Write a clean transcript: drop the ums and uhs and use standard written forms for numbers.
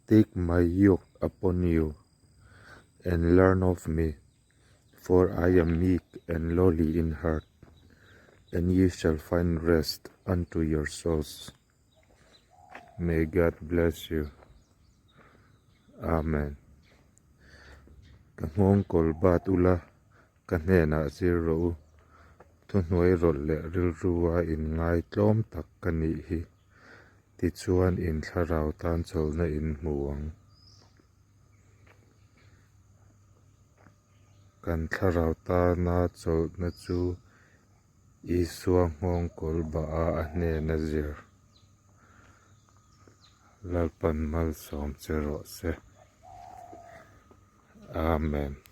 Take my yoke upon you and learn of me, for I am meek and lowly in heart, and ye shall find rest unto your souls. May God bless you. Amen. Ka nghawngkawl bat ula, ka hnenah zir rawh u. Thuhnuai rawlh leh rilrua inngaitlawm tak ka nih hi. Tichuan in thlarau tan chawlhna in hmu ang. Kan thlarau tana chawlhna chu Isua nghawngkawl bah a a hnena zir. Lalpan malsawm che rawh se. Amen.